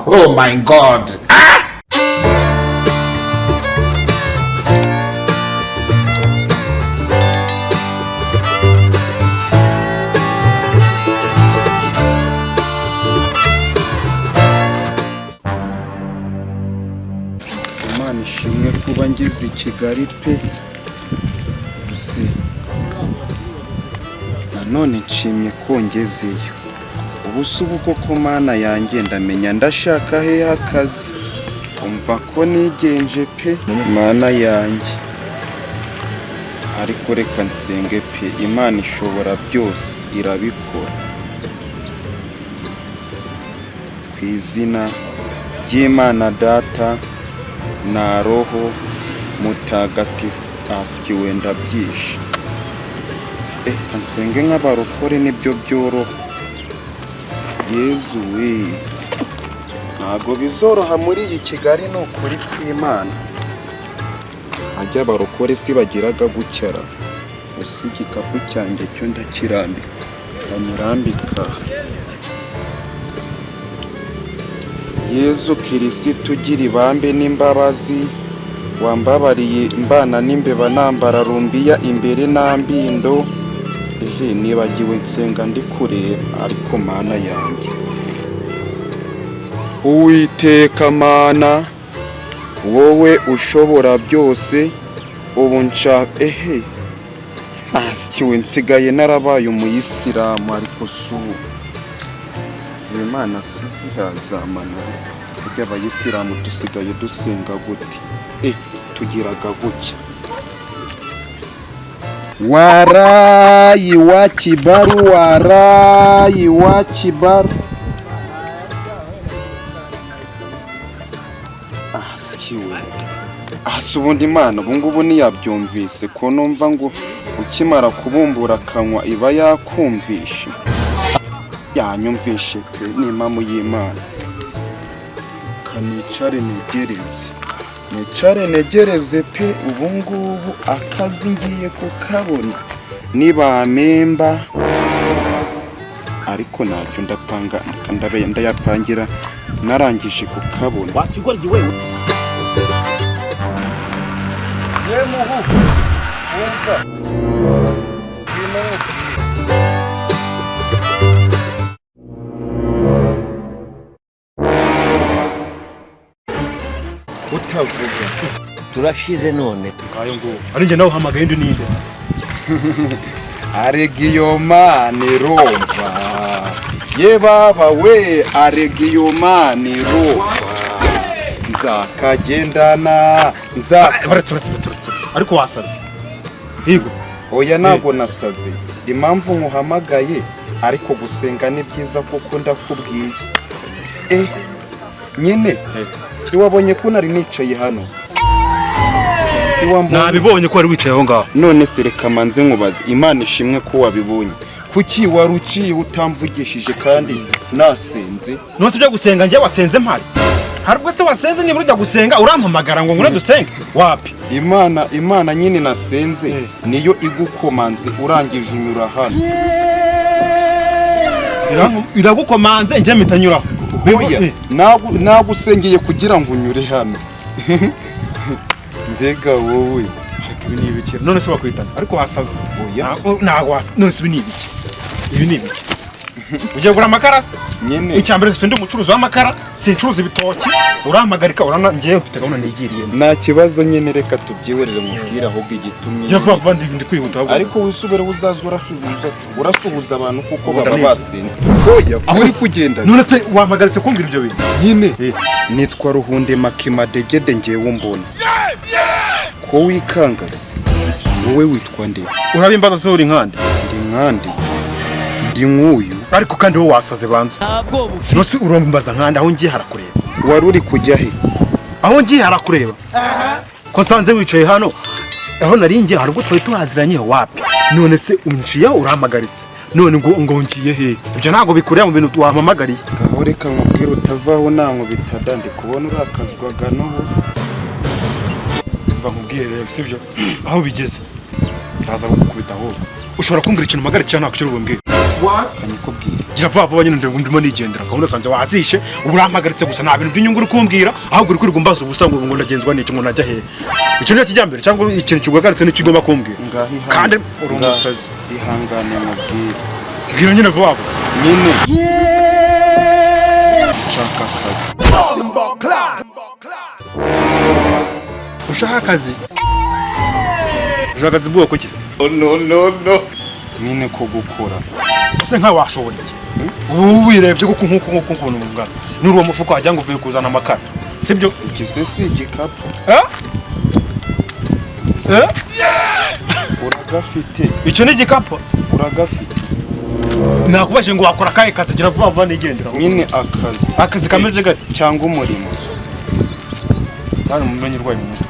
Oh my God. Imana ishimwe kuba ngeze i Kigali pe. Gusa nanone nshimye ko ngezeyo. Ubu se ubu koko Mana yanjye, ndamenya ndashaka hehe akazi? Umva ko nigenje pe, Mana yanjye. Ariko reka nsenge pe, Imana ishobora byose, irabikora. Ku izina ry'Imana Data na Roho Mutagatifu, asikiwe ndabyishe. Reka nsenge nk'abarokore, nibyo byoroha. Yezu we, ntabwo bizoroha muri iyi Kigali, ni ukuri kw'Imana. Ajya abarokore si bagiraga gucyara. Gusa igikapu cyanjye cyo ndakirambika, kanyirambika. Yezu Kirisitu, ugira ibambe n'imbabazi, wambabariye mbana n'imbeba, nambara rumbiya imbere n'ambindo. Ehe, nibagiwe nsenga ndi kureba. Ariko Mana yanjye, Uwiteka Mana, wowe ushobora byose, ubu nshaka ehe ntasikiwe, nsigaye narabaye umuyisilamu. Ariko si ubu Imana sisi hazamana ajya abayisilamu, dusigaye dusenga gute? Tugiraga gutya: warayi wa kibaru, warayi wa kibaru. Ah, sikiwe. Ah, si ubundi Imana ubu ngubu ntiyabyumvise, ko numva ngo ukimara kubumbura akanwa iba yakumvishe? Yanyumvishe pe, ni impamo y'Imana. Kanicare negereze, nicare negereze pe. Ubu ngubu akazi ngiye kukabona nibamemba, ariko ntacyo ndapanga, ndayapangira narangije kukabona. Wakigoryi wewe. Ye muhu, wumva, ngwino nkubwire. Utavuga. Turashize none. Ngayo ngo ari njye nawe uhamagaye, undi ninde? Arega iyo Mana irumva, ye baba we, arega iyo Mana irumva, nzakagendana nzaka Uretse, uretse, uretse, uretse, ariko wasaze yego. Oya, ntabwo nasaze. Impamvu nkuhamagaye, ariko gusenga ni byiza kuko ndakubwiye nyine si wabonye ko nari nicaye hano? Si wambonye? Nabibonye ko wari wicaye aho ngaho. None se reka manze nkubaze. Imana ishimwe ko wabibonye. Kuki wari uciye utamvugishije kandi nasenze? None se ibyo gusenga, njye wasenze mpari? Hari ubwo se wasenze? Nibura ujya gusenga urampamagara ngo ngure dusenge? Wapi. Imana nyine nasenze niyo igukomanze, urangije unyura hano. Iragukomanze, njye mpita nyuraho? Oya, nagusengeye kugira ngo unyure hano. Mbega wowe! Ariko ibi ni ibiki none se? Bakwitana, ariko wasaze. Oya. Ntabwo wasa. None se ibi ni ibiki? Ibi ni ibiki? Ugiye kugura amakara se? Nyine. Icya mbere, sindi umucuruzi w'amakara, sincuruza ibitoki. Urampagarika urana, njyewe mfite gahunda nigiriyemo. Nta kibazo nyine, reka tubyihorere, mubwire ahubwo igitumye. Njye vuba vuba, ndi kwihuta ahubwo. Ariko wisubire, uzaza urasuhuza abantu kuko Ubu baba ndabizi. basinze. Oya, Aho uri kugenda? None se wampagaritse kumbwira ibyo bintu? Nyine nitwa Ruhunde Makimadegede, ngewe umbona ko wikangase. Wowe witwa nde? Urabimbaza se uri nkande? Ndi nkande, ndi nk'uyu. Ariko kandi wowe wasaze banza. None se urambaza nkande? Aho ngiye harakureba? Wari uri kujya he? Aho ngiye harakureba, ko nsanze wicaye hano? Aho nari ngiye hari ubwo twari tuhaziranye? Wapi. None se unciyeho, urampagaritse, none ngo ngiye he? Ibyo ntabwo bikureba mu bintu wampamagariye. Ngaho reka nkubwire, utavaho nankubita da, ndi kubona urakazwaga n'ubusa. Mva nkubwire rero, sibyo? Aho bigeze ndaza kugukubita. Ahubwo ushobora kumbwira ikintu mpagaritse cyangwa ntabwo ushobora bumbwire? Kanyikubwira. Gira vuba vuba nyine, ndimo nigendera, gahunda zanjye wazishe. Ubu urampagaritse gusa, nta bintu by'inyungu uri kumbwira, ahubwo uri kwirirwa umbaza ubusa ngo ndagenzwa n'iki, ngo najya hehe. Icyo ni kijyambere cyangwa ikintu kiguhagaritse nicyo ugomba kumbwira? Ngaho ihangane. Kandi uri umusazi. Ihangane mubwire. Bwira nyine vuba vuba. Nyine nshaka akazi. Ushaka akazi? Ushaka akazi bwoko ki se? No, no, no. Nyine ko gukora. Ese nkawe washobora iki? Ubu wirebye kuko nk'uko ukuntu bungana n'uri uwo mufuka wagira ngo uvuye kuzana amakara, sibyo? Igize si igikapu. Eh? Eh? Uragafite. Icyo ni igikapu? Uragafite. Nakubajije ngo wakora akahe kazi? Gira vuba vuba nigendera. Nyine akazi. Akazi kameze gate? Cyangwa umurimo. Kandi mumenye urwaye mu mutwe.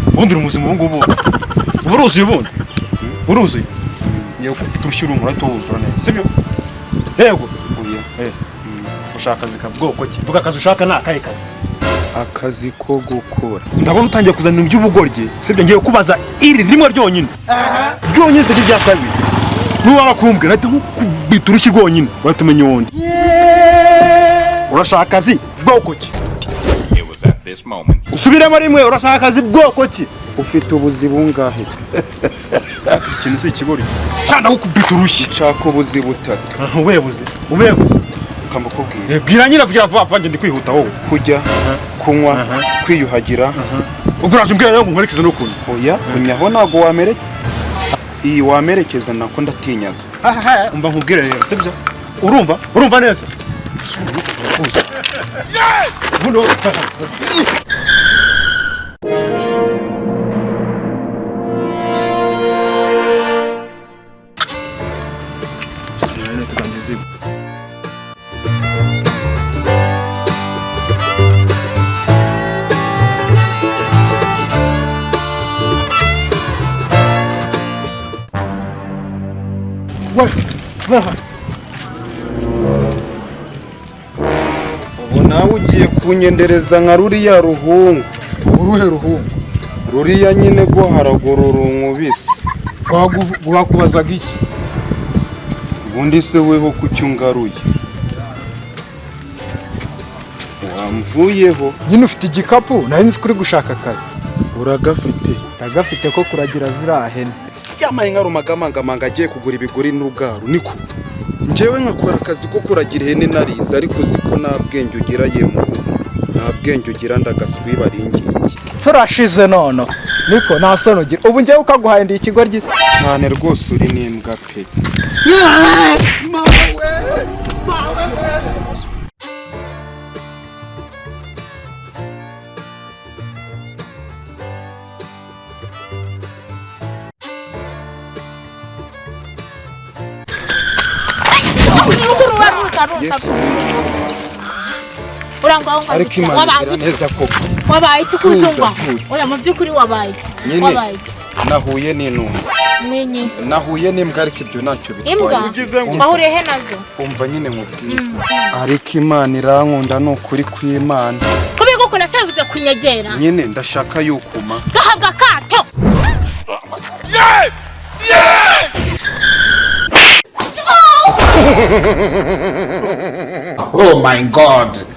Ubundi uri muzima ubu ngubu? Ubu uruzuye ubundi? Uruzuye? Ngiye gukubita urushyi urungura uhita wuzura neza, sibyo? Yego. Oya. Eh. Ushaka akazi ka bwoko ki? Vuga akazi ushaka ni akahe kazi? Akazi ko gukora. Ndabona utangiye kuzana ibintu by'ubugoryi, sibyo? Ngiye kubaza iri rimwe ryonyine. Ryonyine tugira irya kabiri. Nuwanga kumbwira nahita nkukubita urushyi rwonyine, urahita umenya uwundi. Urashaka akazi bwoko ki? It was at this moment Usubiremo rimwe, urashaka akazi bwoko ki? Ufite ubuzi bungahe? Iki kintu si ikigoryi. Shanda gukubita urushyi. Nshaka ubuzi butatu. Ubebuze, ubebuze. Kamukubwira. Bwira nyine vugira vuba vuba, ndi kwihuta wowe. Kujya, kunywa, kwiyuhagira. Ubwo uraje umbwira rero ngo nkwerekeze n'ukuntu. Oya, kunyaho ntago wamereke. Iyi wamerekeza nako ndatinyaga. Umva nkubwire rero, sibyo? Urumva? Urumva neza? Ubundi wowe- Ubu nawe ugiye kunyendereza nka ruriya ruhungu. Uruhe ruhungu? Ruriya nyine rwo haragorora unkubise. Wakubazaga iki? Ubundi se weho kuki ungaruye? Wamvuyeho. Nyine ufite igikapu, nari nzi ko uri gushaka akazi. Uragafite. Ndagafite ko kuragira ziriya hene. Yamaye nka rumagamangamanga agiye kugura ibigori n'urugaro niko. Njyewe nkakora akazi ko kuragira ihene narize, ariko uzi ko nta bwenge ugira ye muhu. Nta bwenge ugira ndagaswi baringingi. Turashize none. Niko nta soni ugira. Ubu njyewe ukaguhaye ndi ikigoryi se? Cyane rwose uri n'imbwa pe. Yesu. Ariko Imana igira neza koko. Wabaye iki kuzungwa? Tuza. Oya, mu by'ukuri wabaye iki? Nyine. Wabaye iki? Nahuye n'intumwa. Ninyi. Nahuye n'imbwa ariko ibyo ntacyo Imbwa? bitwaye. Wahuriye he nazo? Umva nyine nkubwire. Ariko Imana irankunda ni ukuri kw'Imana. Kubigukunda se bivuze kunyegera? Nyine ndashaka yukuma. Gahabwa akato. Oh my God.